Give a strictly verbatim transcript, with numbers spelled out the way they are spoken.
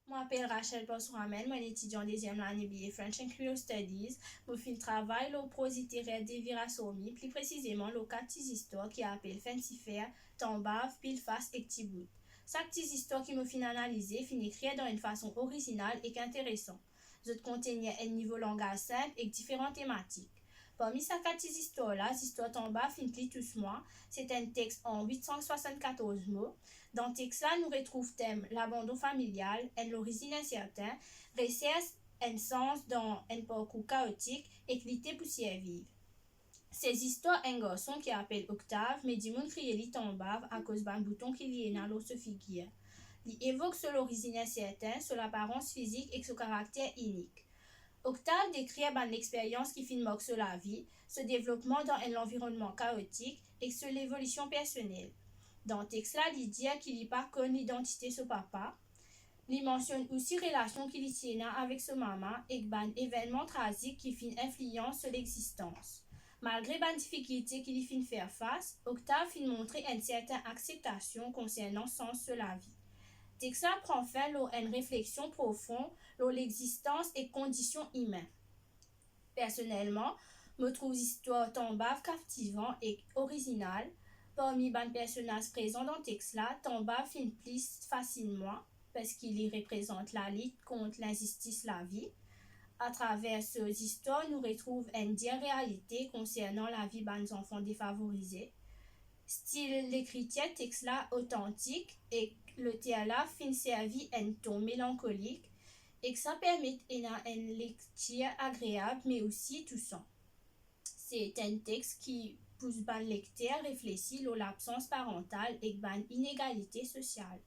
Mo apel Rachel Pansouramel, mo enn etidian deziem lane B A French and Creole Studies. Mo finn travay lor proz literer Devi Rasomi, pli presizeman lor kat ti zistor ki apel Fancy Fair, Tanbav, Pilfas ek Tibout. Sak ti zistor ki mo finn analize finn ekrir dan enn fason orizinal ek interesan. Zot kontenir enn nivo langaz sinp ek diferan tematik. Parmi sa kat ti zistor la, zistor Tanbav finn pli tous mwa. Se enn text an wit san swasann-katorz mo. Dan text la, nou retrouv tem labandon familial, enn lorizinn insertin, resers enn sans dan enn parkour kaotik ek lite pou sirviv. Se zistor enn garson ki apel Octave, me dimoun kriye li Tanbav akoz bann bouton ki li ena lor so figir. Li evok so lorizinn insertin, so laparans fizik ek so karakter inik. Octave dekrir bann lexperyans ki finn mark so lavi, so devlopman dan enn lanvironnman kaotik ek so levolision personel. Dan text la, li dir ki li pa konn lidantite so papa. Li mansionn osi relasion ki li ti ena avek so mama ek bann evennman trazik ki finn inflians so lexistans. Malgre bann difikilte ki li finn fer fas, Octave finn montre enn sertin akseptasion konsernan sans so lavi. Text la pran fin lor enn refleksion profon lor lexistans ek kondision imin. Personelman, mo trouv zistor Tanbav kaptivan ek orizinal. Parmi bann personaz prezan dan text la, Tanbav finn pli fasin mwa, parski li reprezant lalit kont linzistis lavi. Atraver so zistor, nou retrouv enn dir realite konsernan lavi bann zanfan defavorize. Stil lekritir text la otantik ek loter la finn servi enn ton melankolik, ek sa permet ena enn lektir agreab, me osi tousan. Se enn text ki pous bann lekter reflesi lor labsans parantal ek bann inegalite sosial.